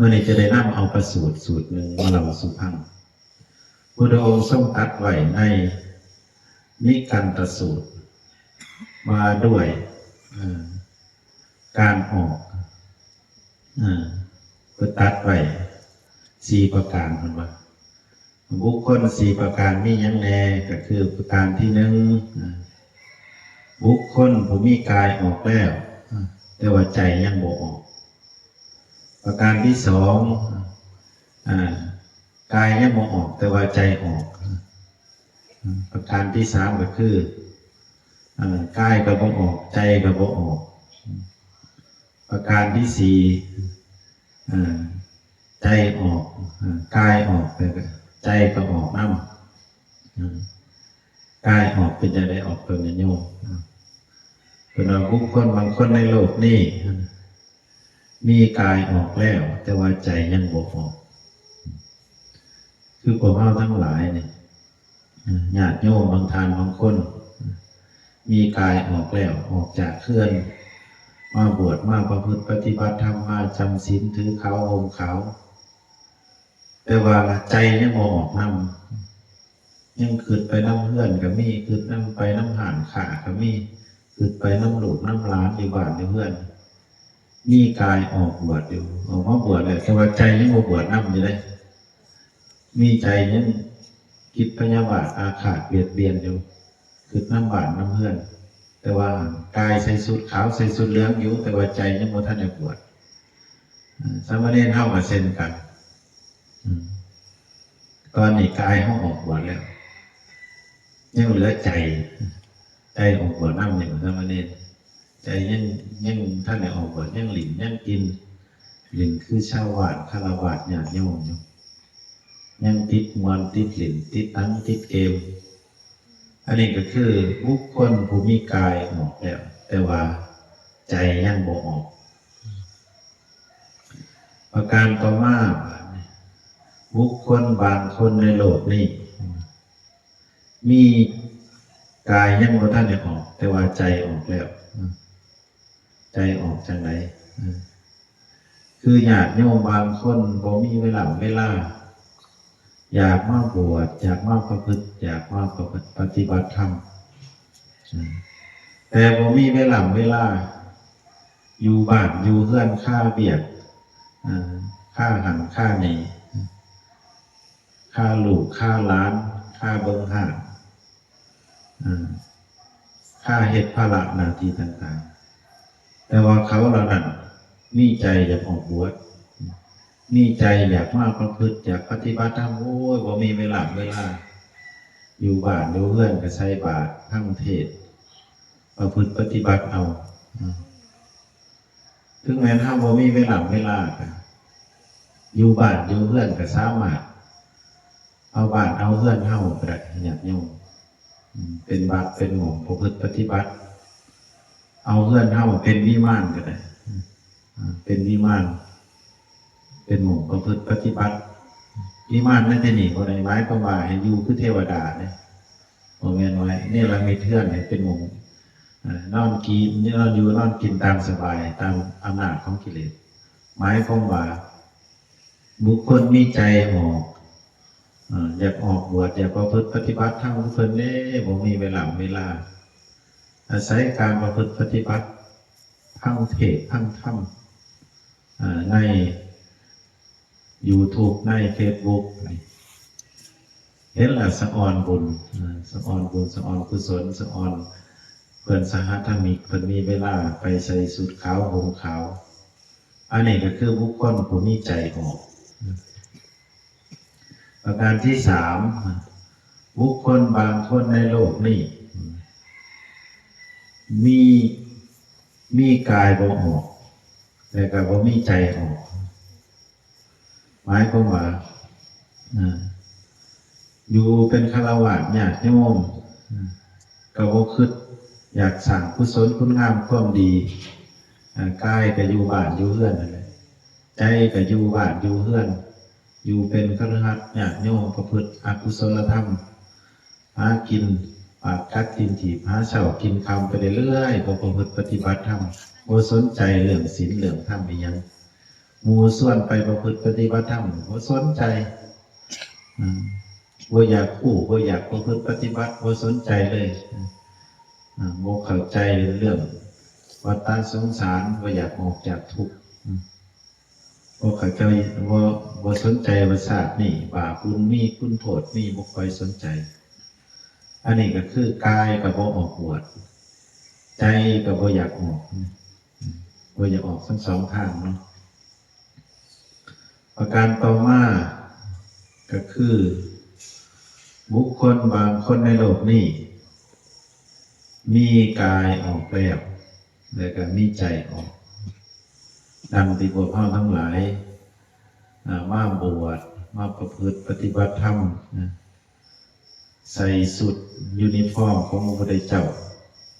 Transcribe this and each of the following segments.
ມື້ນີ້ຈະໄດ້ນຳເອົາພະສູດສູດໜຶ່ງມາເລົ່າສູ່ຟັງ. ພຸດທະອົງຊົງຕັດໄວ້ໃນນິກັນຕະສູດ ວ່າດ້ວຍ ເອີ ການອອກ ເອີ ເພິ່ນຕັດໄວ້ສີ່ປະການ ເພິ່ນວ່າ ບຸກຄົນສີ່ປະການມີຫຍັງແດ່? ກໍຄືປະການທີໜຶ່ງ ບຸກຄົນຜູ້ມີກາຍອອກແລ້ວ ແຕ່ວ່າໃຈຍັງບໍ່ອອກ. ປະການທີສອງ ອາ ກາຍຍັງບໍ່ອອກ ແຕ່ວ່າໃຈອອກ. ປະການທີສາມກໍຄື ອາ ກາຍກໍບໍ່ອອກ ໃຈກໍບໍ່ອອກ. ປະການທີສີ່ ອາ ໃຈອອກ ອາ ກາຍອອກ ແຕ່ໃຈກໍອອກນຳ. ອາ ກາຍອອກເປັນຈັ່ງໃດ? ອອກຕົນຍາດໂຍມ. ເພິ່ນວ່າບຸກຄົນບາງຄົນໃນໂລກນີ້ ມີກາຍອອກແລ້ວ ແຕ່ວ່າໃຈຍັງບໍ່ອອກ. ຄືພວກເຮົາທັງຫຼາຍນີ້ ຍາດໂຍມບາງທ່ານບາງຄົນ ມີກາຍອອກແລ້ວ ອອກຈາກເຮືອນ ມາບວດ ມາປະພຶດປະຕິບັດທຳ ມາຈຳສິນ ຖືຂາວ ຫົ່ມຂາວ ແຕ່ວ່າໃຈຍັງບໍ່ອອກນຳ ຍັງຄິດໄປນຳເຮືອນກໍມີ ຄິດນຳ ໄປນຳຮ້ານຄ້າກໍມີ ຄິດໄປນຳລູກນຳຫຼານຢູ່ບ້ານຢູ່ເຮືອນ. ມີກາຍອອກບວດຢູ່ ອອກມາບວດແລ້ວ ແຕ່ວ່າໃຈຍັງບໍ່ບວດນຳຢູ່ເດ້. ມີໃຈຍັງຄິດພະຍາບາດອາຄາດບຽດບຽນຢູ່ ຄິດນຳບ້ານນຳເຮືອນ ແຕ່ວ່າກາຍໃສ່ຊຸດຂາວ ໃສ່ຊຸດເຫຼືອງຢູ່ ແຕ່ວ່າໃຈຍັງບໍ່ທັນໄດ້ບວດ. ເອີ ສາມະເນນເຮົາກໍເຊັ່ນກັນ. ອືມ ຕອນນີ້ກາຍເຮົາອອກບວດແລ້ວ ຍັງເຫຼືອໃຈ ໃຈອອກບວດນຳຢູ່ ສາມະເນນ ໃຈຍັງ ຍັງບໍ່ທັນໄດ້ອອກບວດ ຍັງຫຼິ້ນ ຍັງກິນ ຫຼິ້ນຄືຊາວບ້ານຄາລະວາດຍາດໂຍມຢູ່ ຍັງຕິດມ່ວນ ຕິດຫຼິ້ນ ຕິດໜັງ ຕິດເກມ. ອັນນີ້ກໍຄືບຸກຄົນຜູ້ມີກາຍອອກແລ້ວ ແຕ່ວ່າໃຈຍັງບໍ່ອອກ. ປະການຕໍ່ມາ ບາດນີ້ ບຸກຄົນບາງຄົນໃນໂລກນີ້ ມີກາຍຍັງບໍ່ທັນໄດ້ອອກ ແຕ່ວ່າໃຈອອກແລ້ວ. ໃຈອອກຈັ່ງໃດ? ຄືຍາດໂຍມບາງຄົນບໍ່ມີເວລາເວລາ ຢາກມາບວດ ຢາກມາປະພຶດ ຢາກມາປະພຶດປະຕິບັດທຳ ແຕ່ບໍ່ມີເວລາເວລາ ຢູ່ບ້ານຢູ່ເຮືອນຄາວຽກ ຄາຫັ້ນຄານີ້ ຄາລູກຄາຫຼານ ຄາເບິ່ງຮ້ານ ອາ ຄາເຮັດພາລະໜ້າທີ່ຕ່າງໆ ແຕ່ວ່າເຂົາເຫຼົ່ານັ້ນມີໃຈຢາກອອກບວດ ມີໃຈຢາກມາປະພຶດ ຢາກປະຕິບັດທຳ ໂອ້ຍ ບໍ່ມີເວລາເວລາ ຢູ່ບ້ານຢູ່ເຮືອນກໍໃສ່ບາດ ຟັງເທດ ປະພຶດປະຕິບັດເອົາ. ເຖິງແມ່ນເຮົາບໍ່ມີເວລາເວລາ ກໍຢູ່ບ້ານຢູ່ເຮືອນກໍສາມາດເອົາບ້ານເອົາເຮືອນເຮົາກໍໄດ້ ຍາດໂຍມ ເປັນວັດເປັນໝ່ອງປະພຶດປະຕິບັດ ເອົາເຮືອນເຮົາເປັນວິມານກໍໄດ້ ເປັນວິມານ ເປັນໝ່ອງປະພຶດປະຕິບັດ. ວິມານໃນທີ່ນີ້ບໍ່ໄດ້ໝາຍຄວາມວ່າໃຫ້ຢູ່ຄືເທວະດາເດ້ ບໍ່ແມ່ນວ່າເນລະມິດເຮືອນໃຫ້ເປັນໝ່ອງ ນອນກິນ ນອນຢູ່ນອນກິນຕາມສະບາຍ ຕາມອຳນາດຂອງກິເລດ. ໝາຍຄວາມວ່າບຸກຄົນມີໃຈອອກ ເອີ ຢາກອອກບວດ ຢາກປະພຶດປະຕິບັດທຳເພິ່ນເດ້ ບໍ່ມີເວລາເວລາ ອາໄສການປະພຶດປະຕິບັດ ຟັງເທດຟັງທຳ ເອີ ໃນ YouTube ໃນ Facebook ນີ້ ເຫັນແລ້ວສະອອນບຸນ ເອີ ສະອອນບຸນ ສະອອນກຸສົນ ສະອອນເພື່ອນສະຫະທຳມິກ ເພິ່ນມີເວລາໄປໃສ່ຊຸດຂາວ ຫົ່ມຂາວ. ອັນນີ້ກໍຄືບຸກຄົນຜູ້ມີໃຈອອກ. ປະການທີສາມ ບຸກຄົນບາງຄົນໃນໂລກນີ້ ມີ ມີກາຍບໍ່ອອກ ແລະກໍບໍ່ມີໃຈອອກ. ໝາຍຄວາມວ່າ ເອີ ຢູ່ເປັນຄາລະວາດຍາດໂຍມ ເອີ ກໍບໍ່ຄິດຢາກສ້າງກຸສົນຄຸນງາມຄວາມດີ ເອີ ກາຍກໍຢູ່ບ້ານຢູ່ເຮືອນນັ້ນແຫຼະ ໃຈກໍຢູ່ບ້ານຢູ່ເຮືອນ ຢູ່ເປັນຄະລືຫັດຍາດໂຍມ ປະພຶດອະກຸສົນລະທຳ ຫາກິນປາກກັດຕີນຖີບ ຫາເຊົ້າກິນຄ່ຳໄປເລື້ອຍໆ ບໍ່ປະພຶດປະຕິບັດທຳ ບໍ່ສົນໃຈເລື່ອງສິນເລື່ອງທຳອີ່ຫຍັງ. ໝູ່ຊວນໄປປະພຶດປະຕິບັດທຳ ບໍ່ສົນໃຈ ອາ ບໍ່ຢາກຮູ້ ບໍ່ຢາກປະພຶດປະຕິບັດ ບໍ່ສົນໃຈເລີຍ ອາ ບໍ່ເຂົ້າໃຈເລື່ອງວັດຕະສົງສານ ບໍ່ຢາກອອກຈາກທຸກ ອາ ບໍ່ເຂົ້າໃຈ ບໍ່ ບໍ່ສົນໃຈວ່າຊາດນີ້ບາບບຸນມີ ຄຸນໂທດມີ ບໍ່ຄ່ອຍສົນໃຈ. ອັນນີ້ກໍຄືກາຍກໍບໍ່ອອກບວດ ໃຈກໍບໍ່ຢາກອອກ ບໍ່ຢາກອອກທັງສອງທາງເນາະ. ປະການຕໍ່ມາກໍຄື ບຸກຄົນບາງຄົນໃນໂລກນີ້ ມີກາຍອອກແລ້ວ ແລະກໍມີໃຈອອກ ດັ່ງທີ່ພວກເຮົາທັງຫຼາຍ ອາ ມາບວດ ມາປະພຶດປະຕິບັດທຳ ອາ ໃສ່ຊຸດຢູນິຟອມຂອງພະພຸດທະເຈົ້າ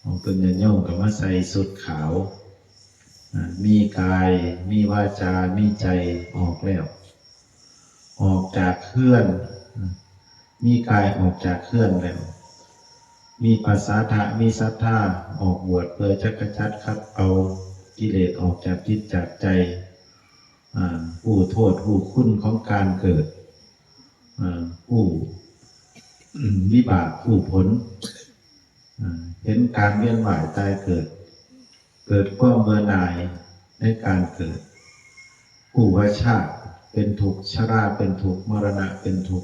ຂອງຕົນຍາດໂຍມກໍມາໃສ່ຊຸດຂາວ ອາ ມີກາຍ ມີວາຈາ ມີໃຈອອກແລ້ວ ອອກຈາກເຮືອນ ອາ ມີກາຍອອກຈາກເຮືອນແລ້ວ ມີປະສາທະ ມີສັດທາ ອອກບວດເພື່ອຈັກຂະຈັດຂັດເອົາກິເລດອອກຈາກຈິດຈາກໃຈ ອາ ຮູ້ໂທດຮູ້ຄຸນຂອງການເກີດ ອາ ຮູ້ວິບາກ ຮູ້ຜົນ ອາ ເຫັນການວຽນວ່າຍຕາຍເກີດ ເກີດຄວາມເບື່ອໜ່າຍໃນການເກີດ ຮູ້ວ່າຊາດເປັນທຸກ ຊະລາເປັນທຸກ ມໍລະນະເປັນທຸກ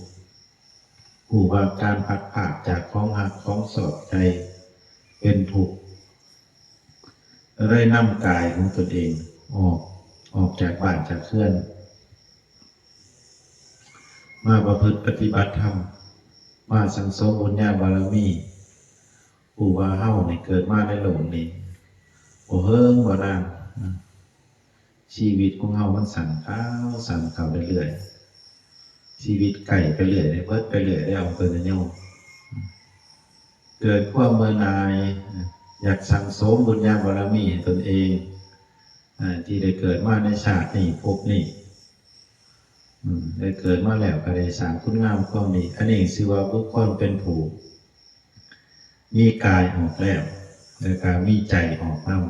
ຮູ້ວ່າການພັດພາກຈາກຂອງຮັກຂອງຊອບໃຈເປັນທຸກ ກໍເລີຍນຳກາຍຂອງຕົນເອງອອກ ອອກຈາກບ້ານຈາກເຮືອນ ມາປະພຶດປະຕິບັດທຳ ມາສັ່ງສົມບຸນຍາບາລະມີ ຮູ້ວ່າເຮົານີ້ເກີດມາໃນໂລກນີ້ບໍ່ເຫິງບໍ່ນານ ຊີວິດຂອງເຮົາມັນສັ້ນເຂົ້າ ສັ້ນເຂົ້າເລື້ອຍໆ ຊີວິດໃກ້ໄປເລື້ອຍ ເບິດໄປເລື້ອຍແລ້ວ ເພິ່ນນະໂຍມ ເກີດຄວາມເບື່ອໜ່າຍ ຢາກສັ່ງສົມບຸນຍາບາລະມີໃຫ້ຕົນເອງ ອາ ທີ່ໄດ້ເກີດມາໃນຊາດນີ້ ພົບນີ້ ອາ ໄດ້ເກີດມາແລ້ວກໍໄດ້ສ້າງຄຸນງາມຄວາມດີ ອັນນີ້ຊື່ວ່າບຸກຄົນເປັນຜູ້ ມີກາຍອອກແລ້ວ ແລ້ວກໍມີໃຈອອກນຳ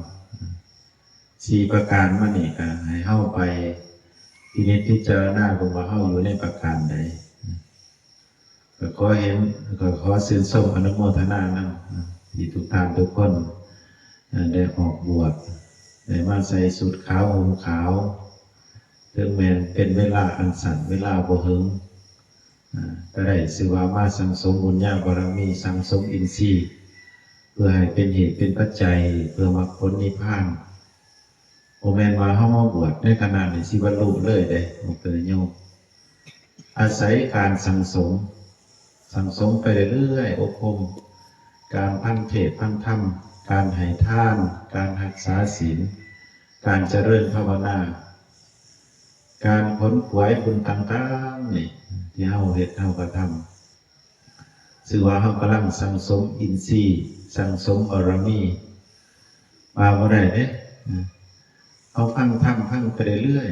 ສີ່ປະການມານີ້ກໍໃຫ້ເຮົາໄປພິນິດພິຈາລະນາເບິ່ງວ່າເຮົາຢູ່ໃນປະການໃດ ກໍຂໍເຫັນ ກໍຂໍຊື່ນຊົມອະນຸໂມທະນານຳ ທີ່ທຸກທ່ານທຸກຄົນໄດ້ອອກບວດ ໄດ້ມາໃສ່ຊຸດຂາວຫົ່ມຂາວ ເຖິງແມ່ນເປັນເວລາອັນສັ້ນ ເວລາບໍ່ເຫິງ ອາ ກໍໄດ້ຊື່ວ່າມາສັ່ງສົມບຸນຍາບາລະມີ ສັ່ງສົມອິນຊີ ເພື່ອໃຫ້ເປັນເຫດເປັນປັດໄຈເພື່ອມັກຜົນນິບພານ ບໍ່ແມ່ນວ່າເຮົາມາບວດໃນຂະນະນີ້ຊິບັນລຸເລີຍເດ້ ໂອເຄໂຍມ ອາໄສການສັ່ງສົມ ສັ່ງສົມໄປເລື້ອຍໆ ອົບຮົມ ການຟັງເທດຟັງທຳ ການໃຫ້ທານ ການຮັກສາສິນ ການຈະເລີນພາວະນາ ການຂົນຂວາຍບຸນຕ່າງໆນີ້ ທີ່ເຮົາເຮັດເຮົາກະທຳ ຊື່ວ່າເຮົາກຳລັງສັ່ງສົມອິນຊີ ສັ່ງສົມບາລະມີ ວ່າບໍ່ໄດ້ເດ້ ເຮົາຟັງທຳ ຟັງໄປເລື້ອຍ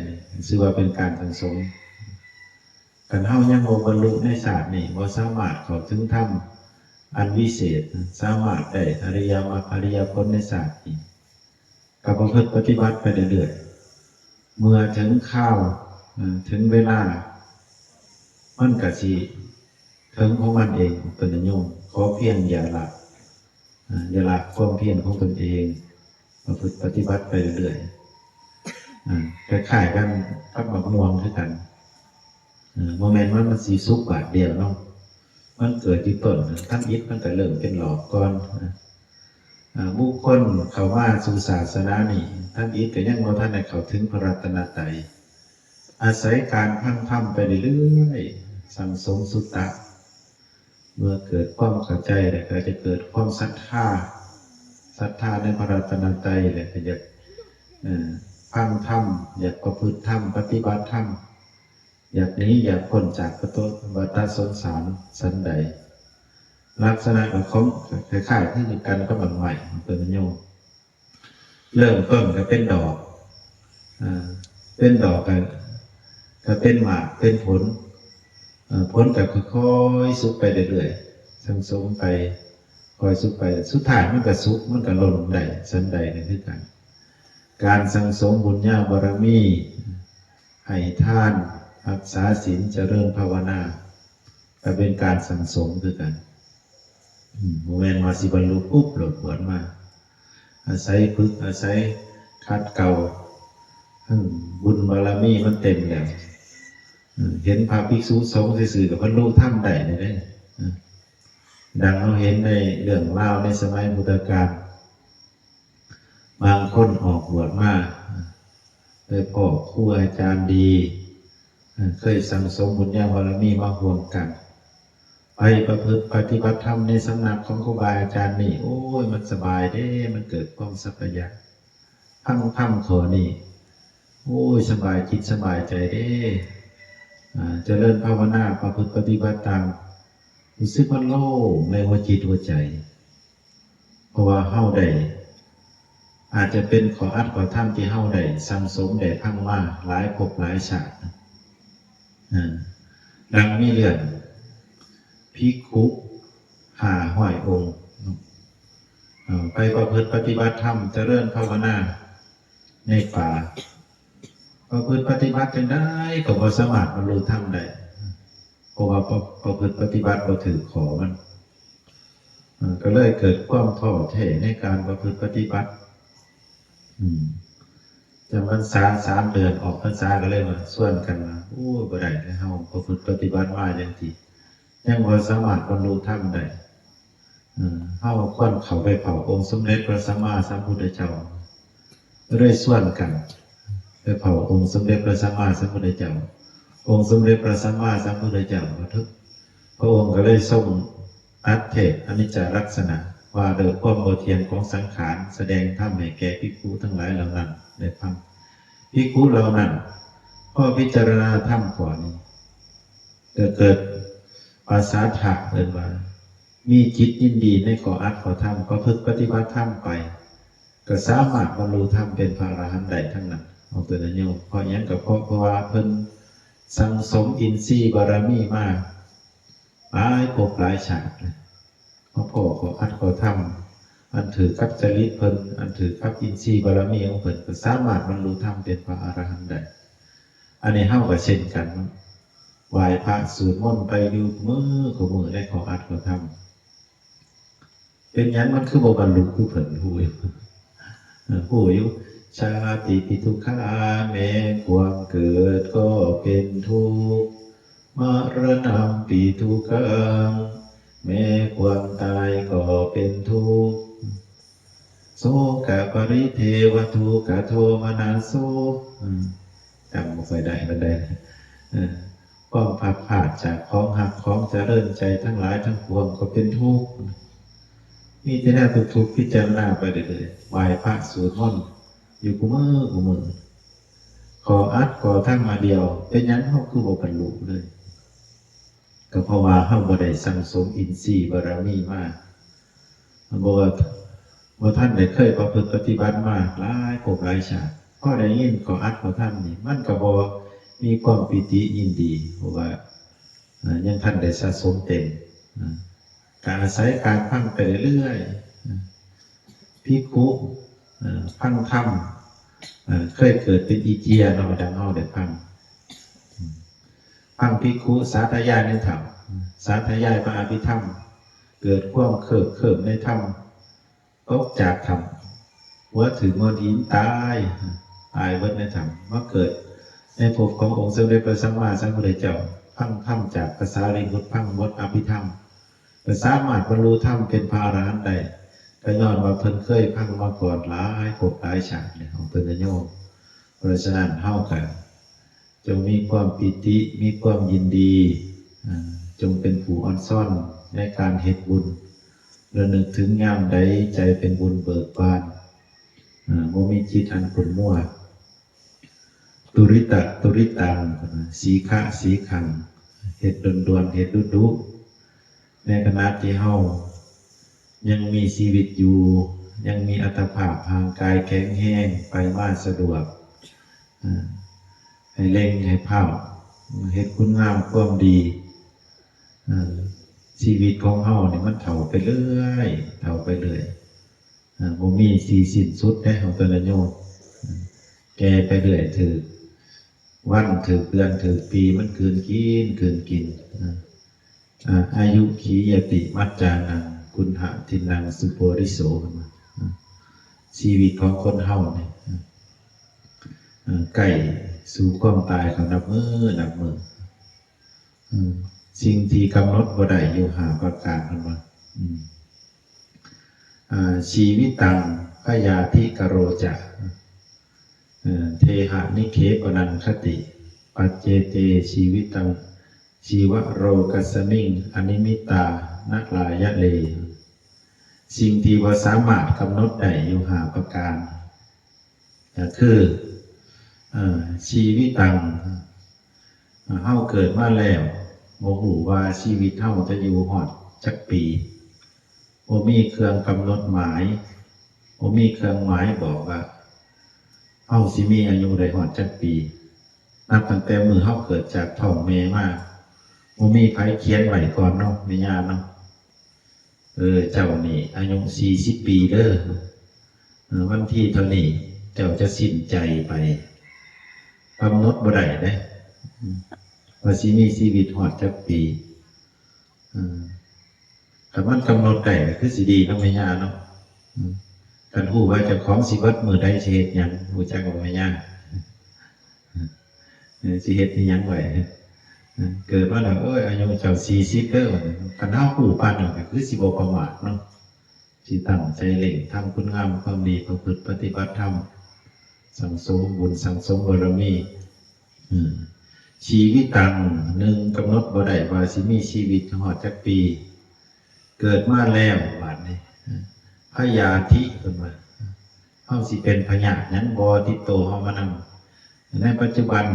ໆ ຊື່ວ່າເປັນການສັ່ງສົມ ຄັນເຮົາຍັງບໍ່ບັນລຸໃນຊາດນີ້ ບໍ່ສາມາດເຂົ້າເຖິງທຳອັນວິເສດ ສາມາດໄດ້ອະລິຍະມັກອະລິຍະຜົນໃນຊາດນີ້ ກໍປະພຶດປະຕິບັດໄປເລື້ອຍໆ ເມື່ອເຖິງຄາວ ເຖິງເວລາ ມັນກໍຊິເຖິງຂອງມັນເອງ ເພິ່ນນະໂຍມ ຂໍພຽງຢ່າລະ ຢ່າລະຄວາມພຽນຂອງຕົນເອງ ປະພຶດປະຕິບັດໄປເລື້ອຍໆ ຄ້າຍໆກັນກັບໝາກມ່ວງຄືກັນ ບໍ່ແມ່ນວ່າມັນຊິສຸກບາດດຽວເນາະ ມັນເກີດຢູ່ຕົ້ນ ທຳອິດມັນກໍເລີ່ມເປັນດອກກ່ອນ ອາ ບຸກຄົນເຂົ້າມາສູ່ສາສະໜານີ້ ທຳອິດກໍຍັງບໍ່ທັນໄດ້ເຂົ້າເຖິງພະລັດຕະນະໄຕ ອາໄສການຟັງທຳໄປເລື້ອຍໆ ສັ່ງສົມສຸດຕະ ເມື່ອເກີດຄວາມເຂົ້າໃຈແລ້ວກໍຈະເກີດຄວາມສັດທາ ສັດທາໃນພະລັດຕະນະໄຕ ແລ້ວກໍຢາກ ເອີ ຟັງທຳ ຢາກປະພຶດທຳ ປະຕິບັດທຳ ຢາກໜີຢາກພົ້ນຈາກປະໂຕ ວັດຕະສົງສານສັນໃດ ລັກສະນະຂອງ ຄ້າຍໆຄືກັນກັບໝາກໄມ້ ເພິ່ນໂຍມ ເລີ່ມຕົ້ນກໍເປັນດອກ ເປັນດອກກໍ ກໍເປັນໝາກ ເປັນຜົນ ຜົນກໍຄ່ອຍໆສຸກໄປເລື້ອຍໆ ສັ່ງສົມໄປ ຄ່ອຍສຸກໄປ ສຸດທ້າຍມັນກໍສຸກ ມັນກໍຫຼົ່ນໄດ້ ສັນໃດກໍຄືກັນ ການສັ່ງສົມບຸນຍາບາລະມີ ໃຫ້ທານ, ຮັກສາສິນ, ຈະເລີນພາວະນາ ກໍເປັນການສັ່ງສົມຄືກັນ. ອືມ ບໍ່ແມ່ນວ່າຊິບັນລຸປຸບໂລດບວດມາ. ອາໄສຝຶກ, ອາໄສຂັດເກົາ, ອືມ ບຸນບາລະມີມັນເຕັມແລ້ວ. ເຫັນພະພິກສຸສົງຊື່ໆ ກໍບັນລຸທຳໄດ້ເດ້. ດັ່ງເຮົາເຫັນໃນເລື່ອງລາວໃນສະໄໝພຸດທະການ, ບາງຄົນອອກບວດມາ ໄປພໍ້ຄູອາຈານດີ, ເຄີຍສັ່ງສົມບຸນຍາບາລະມີມາຮ່ວມກັນ, ໄປປະພຶດປະຕິບັດທຳໃນສຳນັກຂອງຄູບາອາຈານນີ້, ໂອ້ຍ ມັນສະບາຍເດ້, ມັນເກີດຄວາມສັກກະຍະ. ຟັງທຳຂໍ້ນີ້ ໂອ້ຍ ສະບາຍຈິດສະບາຍໃຈເດ້. ອາ ຈະເລີນພາວະນາ ປະພຶດປະຕິບັດຕາມ ຮູ້ສຶກມັນໂລ່ງໃນຫົວຈິດຫົວໃຈ. ເພາະວ່າເຮົາໄດ້ ອາດຈະເປັນຂໍ້ອັດຂໍ້ທຳທີ່ເຮົາໄດ້ສັ່ງສົມໄດ້ຟັງມາຫຼາຍພົບຫຼາຍຊາດ. ອາ ດັ່ງມີເລື່ອງພິກຂຸຫ້າຮ້ອຍອົງ ເອີ ໄປປະພຶດປະຕິບັດທຳ ຈະເລີນພາວະນາໃນປ່າ. ປະພຶດປະຕິບັດຈັ່ງໃດກໍບໍ່ສາມາດບັນລຸທຳໄດ້ ເພາະວ່າປະ ປະພຶດປະຕິບັດບໍ່ຖືກຂໍ້ມັນ. ເອີ ກໍເລີຍເກີດຄວາມທໍ້ແທ້ໃນການປະພຶດປະຕິບັດ. ອືມ ຈຳພັນສາສາມເດືອນ ອອກພັນສາກໍເລີຍວ່າ ຊວນກັນວ່າ ໂອ້ຍ ບໍ່ໄດ້ແລ້ວ ເຮົາປະພຶດປະຕິບັດມາຈັ່ງຊີ້ ຍັງບໍ່ສາມາດບັນລຸທຳໄດ້. ເອີ ເຮົາຄວນເຂົ້າໄປເຝົ້າອົງສົມເດັດພະສຳມາສຳພຸດທະເຈົ້າ. ກໍເລີຍຊວນກັນໄປເຝົ້າອົງສົມເດັດພະສຳມາສຳພຸດທະເຈົ້າ. ອົງສົມເດັດພະສຳມາສຳພຸດທະເຈົ້າ ພະອົງກໍເລີຍຊົງຕັດເທດອະນິດຈະລັກສະນະ ວ່າດ້ວຍຄວາມບໍ່ທ່ຽງຂອງສັງຂານ, ສະແດງທຳໃຫ້ແກ່ພິກຂຸທັງຫຼາຍເຫຼົ່ານັ້ນໄດ້ຟັງ. ພິກຂຸເຫຼົ່ານັ້ນ ພໍພິຈາລະນາທຳຂໍ້ນີ້ ກໍເກີດປະສາທະ ເອີ້ນວ່າ ມີຈິດຍິນດີໃນຂໍ້ອັດຂໍ້ທຳ, ປະພຶດປະຕິບັດທຳໄປ ກໍສາມາດບັນລຸທຳເປັນພະອະລະຫັນໄດ້ທັງນັ້ນ ຂອງຕົນນະໂຍມ. ເພາະຫຍັງ? ກໍເພາະ ເພາະວ່າເພິ່ນສັ່ງສົມອິນຊີບາລະມີມາຫຼາຍພົບຫຼາຍຊາດ. ມາພໍ້ຂໍ້ອັດຂໍ້ທຳ ອັນຖືກກັບຈະລິດເພິ່ນ, ອັນຖືກກັບອິນຊີບາລະມີຂອງເພິ່ນ, ກໍສາມາດບັນລຸທຳເປັນພະອະລະຫັນໄດ້. ອັນນີ້ເຮົາກໍເຊັ່ນກັນເນາະ, ໄຫວ້ພະສູດມົນໄປຢູ່ມື້ ຄູ່ມື້ໃນຂໍ້ອັດຂໍ້ທຳ. ເປັນຫຍັງມັນຄືບໍ່ບັນລຸຄືເພິ່ນ? ຮູ້ຢູ່ ເອີ ຮູ້ຢູ່. ຊາຕິປິທຸກຂາ ແມ່ຄວາມເກີດກໍເປັນທຸກ, ມະລະນະປິທຸກກັງ ແມ່ຄວາມຕາຍກໍເປັນທຸກ, ໂສກະປະລິເທວະທຸກຂະໂທມະນະໂສ. ອືມ ຈຳບໍ່ຄ່ອຍໄດ້ປານໃດ. ເອີ ຄວາມພັດພາກຈາກຂອງຮັກຂອງຈະເລີນໃຈທັງຫຼາຍທັງປວງກໍເປັນທຸກ. ມີແຕ່ແນວທຸກໆ ພິຈາລະນາໄປເລື້ອຍໆ, ໄຫວ້ພະສູດມົນຢູ່ຄູ່ມື້ ຄູ່ມື້. ຂໍອັດຂໍທຳມາດຽວ ເປັນຫຍັງເຮົາຄືບໍ່ບັນລຸເລີຍ? ກໍເພາະວ່າເຮົາບໍ່ໄດ້ສັ່ງສົມອິນຊີບາລະມີມາ, ບໍ່ວ່າ ບໍ່ທັນໄດ້ເຄີຍປະພຶດປະຕິບັດມາຫຼາຍພົບຫຼາຍຊາດ. ພໍໄດ້ຍິນຂໍ້ອັດຂໍ້ທຳນີ້ ມັນກໍບໍ່ມີຄວາມປີຕິຍິນດີ ເພາະວ່າ ເອີ ຍັງທັນໄດ້ສະສົມເຕັມ. ເອີ ກະອາໄສການຟັງໄປເລື້ອຍໆ. ເອີ ພິກຂຸ ເອີ ຟັງທຳ ເອີ ເຄີຍເກີດເປັນອີເຈຍເນາະ ດັ່ງເຮົາໄດ້ຟັງ. ເອີ ຟັງພິກຂຸສາທະຍາຍໃນທຳ, ສາທະຍາຍພະອະພິທຳ, ເກີດຄວາມເຄີບເຄີມໃນທຳ, ຕົກຈາກທຳ, ຫົວຖືກໂງ່ນຫີນຕາຍ, ຕາຍເບິດໃນທຳ, ມາເກີດໃນພົບຂອງອົງສົມເດັດພະສຳມາສຳພຸດທະເຈົ້າ, ຟັງທຳຈາກພະສາລີບຸດ, ຟັງບົດອະພິທຳ, ກໍສາມາດບັນລຸທຳເປັນພະອະລະຫັນໄດ້, ກໍຍ້ອນວ່າເພິ່ນເຄີຍຟັງມາກ່ອນຫຼາຍພົບຫຼາຍຊາດແລ້ວ ຂອງຕົນນະໂຍມ. ເພາະສະນັ້ນ ເຮົາກໍ ຈົ່ງມີຄວາມປີຕິ ມີຄວາມຍິນດີ, ເອີ ຈົ່ງເປັນຜູ້ອ່ອນຊ້ອນໃນການເຮັດບຸນ, ລະນຶກເຖິງຍາມໃດໃຈເປັນບຸນເບີກບານ, ເອີ ບໍ່ມີຈິດອັນຂຸ່ນມົວ. ຕຸລິຕະຕຸລິຕັງ ສີຄະສີຄັງ, ເຮັດດ່ວນໆ ເຮັດດຸໆ. ໃນຂະນະທີ່ເຮົາຍັງມີຊີວິດຢູ່, ຍັງມີອັດຕະພາບຮ່າງກາຍແຂງແຮງ, ໄປມາສະດວກ, ເອີ ໃຫ້ເລັ່ງໃຫ້ພ້າວ, ເຮັດຄຸນງາມຄວາມດີ, ເອີ ຊີວິດຂອງເຮົານີ້ມັນເຖົ້າໄປເລື້ອຍ, ເຖົ້າໄປເລື້ອຍ, ເອີ ບໍ່ມີທີ່ສິ້ນສຸດເດ້ ຂອງຕົນນະໂຍມ. ເອີ ແກ່ໄປເລື້ອຍ, ຖືກ ວັນຖືກເດືອນຖືກປີ ມັນກືນກິນ ກືນກິນ. ອາ ອາຍຸຂິຍະຕິ ມັດຈານັງ ກຸນຫະທິນນັງ ສຸໂປລິໂສ ເພິ່ນວ່າ. ຊີວິດຂອງຄົນເຮົານີ້ ໃກ້ສູ່ຄວາມຕາຍເຂົ້ານັບມື້ນັບມື້. ອືມ ສິ່ງທີ່ກຳນົດບໍ່ໄດ້ຢູ່ຫ້າປະການ ເພິ່ນວ່າ. ອືມ ອາ ຊີວິຕັງ ພະຍາທິກະໂຣຈະ ເທຫະນິເຂປະນັງຄະຕິ ປັດເຈເຕ ຊີວິຕັງ ຊີວະໂລກັດສະມິງ ອະນິມິດຕາ ນະລາຍະເລ. ສິ່ງທີ່ບໍ່ສາມາດກຳນົດໄດ້ຢູ່ຫ້າປະການ ກໍຄື ເອີ ຊີວິຕັງ ເຮົາເກີດມາແລ້ວ ບໍ່ຮູ້ວ່າຊີວິດເຮົາຈະຢູ່ຮອດຈັກປີ, ບໍ່ມີເຄື່ອງກຳນົດໝາຍ, ບໍ່ມີເຄື່ອງໝາຍບອກວ່າເຮົາຊິມີອາຍຸໄດ້ຮອດຈັກປີ. ນັບຕັ້ງແຕ່ມື້ເຮົາເກີດຈາກທ້ອງແມ່ມາ, ບໍ່ມີໃຜຂຽນໄວ້ກ່ອນເນາະ ແມ່ຍ່າເນາະ. ເອີ ເຈົ້ານີ້ອາຍຸສີ່ສິບປີເດີ, ເອີ ວັນທີເທົ່ານີ້ເຈົ້າຈະສິ້ນໃຈໄປ, ກຳນົດບໍ່ໄດ້ເດ້ ວ່າຊິມີຊີວິດຮອດຈັກປີ. ເອີ ຖ້າມັນກຳນົດໄດ້ກໍຄືຊິດີເນາະ ແມ່ຍ່າເນາະ. ຄັນຮູ້ວ່າເຈົ້າຂອງຊິເບິດມື້ໃດ ຊິເຮັດຫຍັງ, ຮູ້ຈັກບໍ່ແມ່ຍ່າ? ເອີ ຊິເຮັດອີ່ຫຍັງໄວ້? ເອີ ເກີດມາແລ້ວ ໂອ້ຍ ອາຍຸເຈົ້າສີ່ສິບເດີ. ຄັນເຮົາຮູ້ປານນັ້ນກໍຄືຊິບໍ່ປະໝາດເນາະ, ຊິຕັ້ງໃຈເລັ່ງທຳຄຸນງາມຄວາມດີ, ປະພຶດປະຕິບັດທຳ, ສັ່ງສົມບຸນ, ສັ່ງສົມບາລະມີ. ເອີ ຊີວິຕັງ ໜຶ່ງ ກຳນົດບໍ່ໄດ້ວ່າຊິມີຊີວິດຮອດຈັກປີ. ເກີດມາແລ້ວບາດນີ້ ພະຍາທິ ເພິ່ນວ່າ ເຮົາຊິເປັນພະຍາດຫຍັງບໍ່ຕິດໂຕເຮົາມານຳ? ໃນປັດຈຸບັນ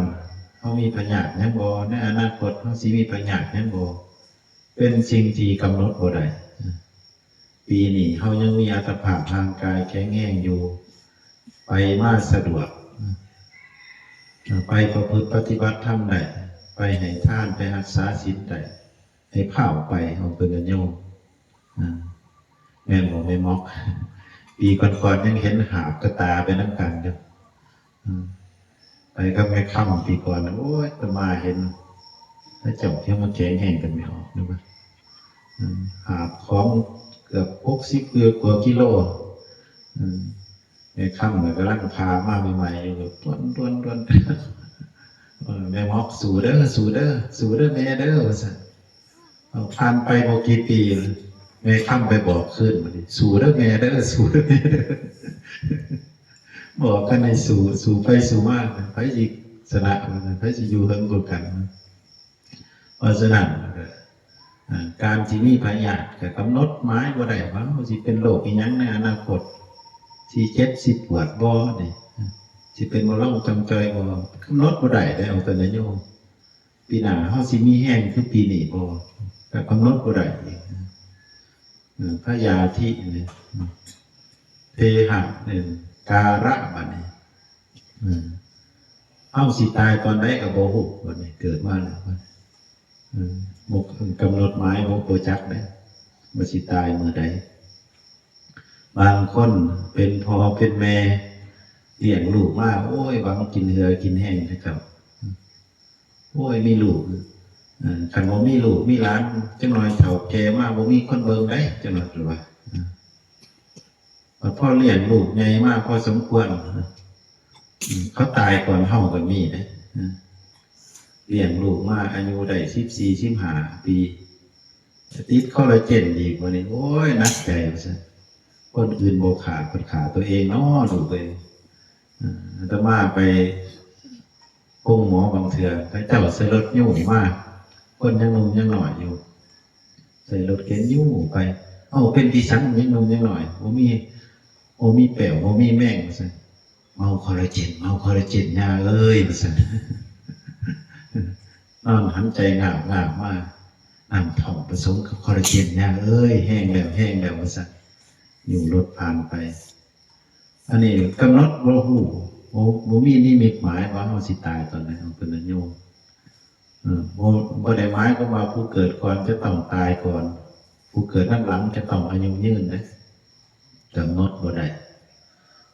ເຮົາມີພະຍາດຫຍັງບໍ່? ໃນອະນາຄົດເຮົາຊິມີພະຍາດຫຍັງບໍ່? ເປັນສິ່ງທີ່ກຳນົດບໍ່ໄດ້. ປີນີ້ເຮົາຍັງມີອັດຕະພາບຮ່າງກາຍແຂງແຮງຢູ່, ໄປມາສະດວກ, ໄປປະພຶດປະຕິບັດທຳໄດ້, ໄປໃຫ້ທານ, ໄປຮັກສາສິນໄດ້. ໃຫ້ພາອອກໄປ ອອກຕົນນະໂຍມ. ອາ ແມ່ນບໍ່ແມ່ໝອກ? ປີກ່ອນໆຍັງເຫັນຫາບກະຕາໄປນຳກັນຢູ່. ອາ ໄປກັບແມ່ຄຳປີກ່ອນ, ໂອ້ຍ ອາດຕະມາເຫັນເຂົາເຈົ້າທີ່ມາແຂງແຮງກັນແມ່ອອກນະ. ອາ ຫາບຂອງເກືອບຫົກສິບກວ່າກິໂລ. ອາ ແມ່ຄຳກໍກຳລັງຜ່າມາໃໝ່ໆຢູ່ ຕ້ວນໆໆ ເອີ ແມ່ໝອກ ສູ້ເດີ ສູ້ເດີ ສູ້ເດີແມ່ເດີ ວ່າຊັ້ນ. ເອົາ ຜ່ານໄປບໍ່ກີ່ປີ ແມ່ຄຳໄປບອກຄືນ ບາດນີ້ ສູ້ເດີແມ່ເດີ ສູ້ເດີແມ່ເດີ. ບອກກັນໃຫ້ສູ້ ສູ້ໄປສູ້ມາ ໃຜຊິຊະນະ ວ່າຊັ້ນ ໃຜຊິຢູ່ເຖິງກວ່າກັນ. ເພາະສະນັ້ນ ເອີ ການທີ່ມີພະຍາດກໍກຳນົດໝາຍບໍ່ໄດ້ວ່າເຮົາຊິເປັນໂລກອີ່ຫຍັງໃນອະນາຄົດ, ຊິເຈັບຊິປວດບໍ່ນີ້, ຊິເປັນບໍ່ລອງຈຳຈ່ອຍບໍ່, ກຳນົດບໍ່ໄດ້ເດ້ ອອກຕົນນະໂຍມ. ປີໜ້າເຮົາຊິມີແຮງຄືປີນີ້ບໍ່ ກໍກຳນົດບໍ່ໄດ້ອີກ. ເອີ ພະຍາທິນີ້ ເພຫະນີ້ ກາລະ ບາດນີ້ ເອີ ເຮົາຊິຕາຍຕອນໃດກໍບໍ່ຮູ້. ບາດນີ້ເກີດມາແລ້ວ ເອີ ບໍ່ກຳນົດໝາຍ ບໍ່ ບໍ່ຈັກເດ້ວ່າຊິຕາຍມື້ໃດ. ບາງຄົນເປັນພໍ່ເປັນແມ່ ລ້ຽງລູກມາ ໂອ້ຍ ຫວັງກິນເຫື່ອກິນແຮງເຂົາເຈົ້າ. ໂອ້ຍ ມີລູກ ເອີ ຄັນບໍ່ມີລູກມີຫຼານ ຈັກໜ່ອຍເຖົ້າແກ່ມາບໍ່ມີຄົນເບິ່ງໃດ ຈັກໜ່ອຍວ່າ. ເອີ ພໍລ້ຽງລູກໃຫຍ່ມາພໍສົມຄວນ ເອີ ເຂົາຕາຍກ່ອນເຮົາກໍມີເດ້. ເອີ ລ້ຽງລູກມາອາຍຸໄດ້ສິບສີ່ ສິບຫ້າປີ ຕິດຄໍລາເຈນອີກ ບາດນີ້ ໂອ້ຍ ໜັກໃຈວ່າຊັ້ນ. ຄົນອື່ນບໍ່ຂ້າ ເພິ່ນຂ້າຕົວເອງເນາະ ລູກເອີຍ. ອາ ອາດຕະມາໄປໂຮງໝໍບາງເທື່ອ ເຂົາເຈົ້າໃສ່ລົດຍູ້ມາ ຄົນຍັງໜຸ່ມຍັງນ້ອຍຢູ່ ໃສ່ລົດເຂັນຍູ້ໄປ. ເອົ້າ ເປັນອີ່ສັງ ຍັງໜຸ່ມຍັງນ້ອຍ ບໍ່ມີ ບໍ່ມີແປ້ວ ບໍ່ມີແມງ ວ່າຊັ້ນ. ເມົາຄໍລາເຈນ ເມົາຄໍລາເຈນ ຍ່າເອີຍ ວ່າຊັ້ນ. ນອນຫັນໃຈງາບໆມາ ນ້ຳທ້ອງປະສົມກັບຄໍລາເຈນ ຍ່າເອີຍ ແຮງແລ້ວ ແຮງແລ້ວ ວ່າຊັ້ນ. ຢູ່ລົດຜ່ານໄປ ອັນນີ້ກຳນົດບໍ່ຮູ້ ບໍ່ ບໍ່ມີນິມິດໝາຍວ່າເຮົາຊິຕາຍຕອນໃດ ເອົາເປັນອາຍຸ. ເອີ ບໍ່ ບໍ່ໄດ້ໝາຍຄວາມວ່າຜູ້ເກີດກ່ອນຈະຕ້ອງຕາຍກ່ອນ ຜູ້ເກີດນຳຫຼັງຈະຕ້ອງອາຍຸຍືນເດ້ ກຳນົດບໍ່ໄດ້.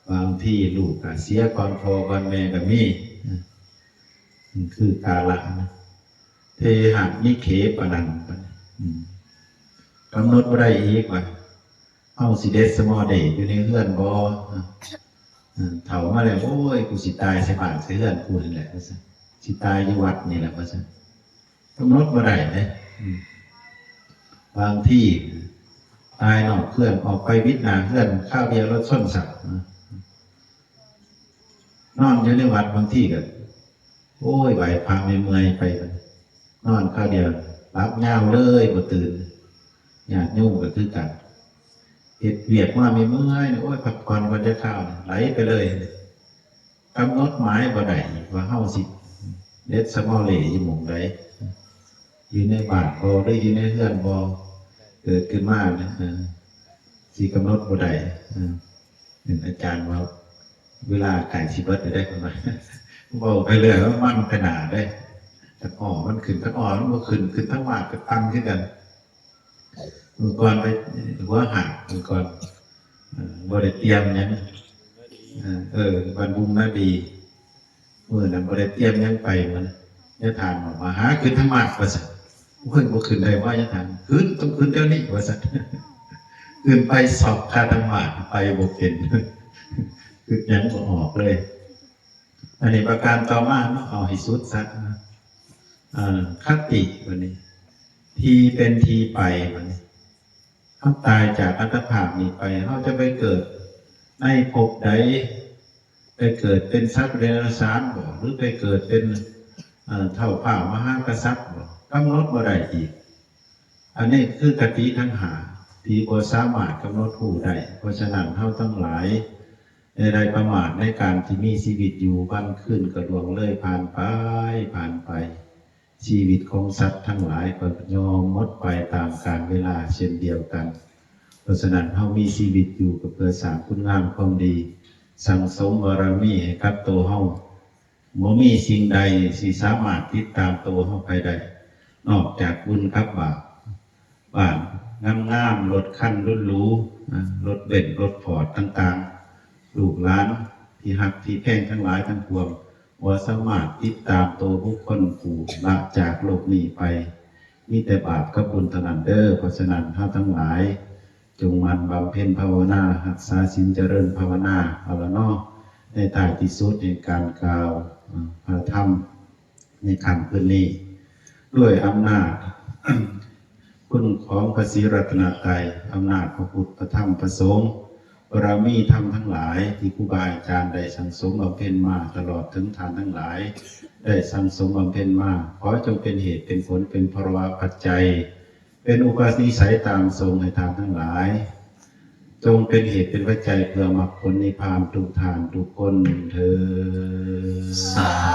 ບາງທີລູກກໍເສຍກ່ອນພໍ່ກ່ອນແມ່ກໍມີ. ຄືກາລະນະ ເທຫະນິເຂປະນັງ ອືມ ກຳນົດບໍ່ໄດ້ອີກວ່າ ເຮົາຊິເດັດສະມໍເດຢູ່ໃນເຮືອນບໍ່? ເອີ ເຖົ້າມາແລ້ວ ໂອ້ຍ ກູຊິຕາຍໃສ່ບ້ານໃສ່ເຮືອນກູນີ້ແຫຼະ ວ່າຊັ້ນ ຊິຕາຍຢູ່ວັດນີ້ແຫຼະ ວ່າຊັ້ນ ກຳນົດບໍ່ໄດ້ເດ້ ອືມ ບາງທີຕາຍນອກເຮືອນ ອອກໄປວິດໜ້າເຮືອນ ຄາວດຽວລົດຊົນຊ້ຳ ນອນຢູ່ໃນວັດ ບາງທີກໍ ໂອ້ຍ ໄຫວ້ພະເມື່ອຍໆ ໄປ ນອນຄາວດຽວ ຫຼັບຍາວເລີຍ ບໍ່ຕື່ນ. ຍາດໂຍມກໍຄືກັນ ເຮັດວຽກມາເມື່ອຍໆ ໂອ້ຍ ພັກຜ່ອນກ່ອນຈັກຄາວ ໄຫຼໄປເລີຍ. ກຳນົດໝາຍບໍ່ໄດ້ວ່າເຮົາຊິເດັດສະເມົາເຫຼຢູ່ໝ່ອງໃດ ຢູ່ໃນບ້ານບໍ່ ຫຼື ຢູ່ໃນເຮືອນບໍ່ ເກີດຂຶ້ນມານະ ເອີ ຊິກຳນົດບໍ່ໄດ້. ເອີ ເຫັນອາຈານເວົ້າ ເວລາໃກ້ຊິເບິດແລ້ວເດ້ ເພິ່ນວ່າ ເວົ້າໄປເລື້ອຍ ມັນຂະໜາດເດ້ ທັງອ້ອ ມັນຂຶ້ນ ທັງອ້ອ ມັນບໍ່ຂຶ້ນ ຂຶ້ນທັງມາດກໍຕັນຄືກັນ. ມື້ກ່ອນໄປຫົວຫາກ ມື້ກ່ອນ ເອີ ບໍ່ໄດ້ຕຽມຫຍັງ ເອີ ເອີ ບ້ານບຸງນາດີ ມື້ນັ້ນບໍ່ໄດ້ຕຽມຫຍັງໄປ ມັນຍາທ່ານບອກວ່າ ຫາຂຶ້ນທາງມາດ ວ່າຊັ້ນ. ໂອ້ຍ ບໍ່ຂຶ້ນໄດ້ວ່າຍາທ່ານ ຂຶ້ນ ຕ້ອງຂຶ້ນດຽວນີ້ ວ່າຊັ້ນ. ຂຶ້ນໄປຊອກຄາທາງມາດ ໄປບໍ່ເປັນ ຄິດຫຍັງບໍ່ອອກເລີຍ. ອັນນີ້ປະການຕໍ່ມາເນາະ ເອົາໃຫ້ສຸດຊະ ເອີ ຄະຕິ ບັດນີ້ ທີ່ເປັນທີ່ໄປ ບັດນີ້ ເຮົາຕາຍຈາກອັດຕະພາບນີ້ໄປ ເຮົາຈະໄປເກີດໃນພົບໃດ? ໄປເກີດເປັນສັດເດຍລະສານບໍ ຫຼື ໄປເກີດເປັນ ເອີ ທ້າວຟ້າມະຫາກະສັດບໍ? ກຳນົດບໍ່ໄດ້ອີກ. ອັນນີ້ຄືຄະຕິທັງຫ້າ ທີ່ບໍ່ສາມາດກຳນົດຮູ້ໄດ້. ເພາະສະນັ້ນ ເຮົາທັງຫຼາຍໄດ້ປະໝາດໃນການທີ່ມີຊີວິດຢູ່ ວັນຄືນກໍລ່ວງເລີຍຜ່ານໄປ ຜ່ານໄປ. ຊີວິດຂອງສັດທັງຫຼາຍກໍຍ່ອມໝົດໄປຕາມການເວລາເຊັ່ນດຽວກັນ. ເພາະສະນັ້ນ ເຮົາມີຊີວິດຢູ່ກໍເພື່ອສ້າງຄຸນງາມຄວາມດີ ສັ່ງສົມບາລະມີໃຫ້ກັບໂຕເຮົາ. ບໍ່ມີສິ່ງໃດທີ່ສາມາດຕິດຕາມໂຕເຮົາໄປໄດ້ ນອກຈາກບຸນກັບບາບ. ບ້ານງາມໆ ລົດຄັນຫຼູໆ ນະ ລົດເບັນ ລົດຟອດຕ່າງໆ ລູກຫຼານທີ່ຮັກທີ່ແພງທັງຫຼາຍທັງປວງ ບໍ່ສາມາດຕິດຕາມໂຕບຸກຄົນຜູ້ລະຈາກໂລກນີ້ໄປ. ມີແຕ່ບາບກັບບຸນເທົ່ານັ້ນເດີ. ເພາະສະນັ້ນ ເຮົາທັງຫຼາຍ ຈົ່ງໝັ່ນບຳເພັນພາວະນາ, ຮັກສາສິນ, ຈະເລີນພາວະນາ ເອົາລະເນາະ. ໃນທ້າຍທີ່ສຸດແຫ່ງການກ່າວ ເອີ ພະທຳໃນຄ່ຳຄືນນີ້ ດ້ວຍອຳນາດຄຸນຂອງພະສີລັດຕະນະໄຕ, ອຳນາດພະພຸດ, ພະທຳ, ພະສົງ, ບາລະມີທຳທັງຫຼາຍທີ່ຄູບາອາຈານໄດ້ສັ່ງສົມບຳເພັນມາ ຕະຫຼອດເຖິງທ່ານທັງຫຼາຍໄດ້ສັ່ງສົມບຳເພັນມາ, ຂໍຈົ່ງເປັນເຫດເປັນຜົນ ເປັນພະລະວະປັດໄຈ ເປັນອຸປະນິໄສຕາມສົ່ງໃຫ້ທ່ານທັງຫຼາຍ ຈົ່ງເປັນເຫດເປັນປັດໄຈເພື່ອມັກຜົນນິບພານທຸກທ່ານທຸກຄົນເທີ້ນ. ສາ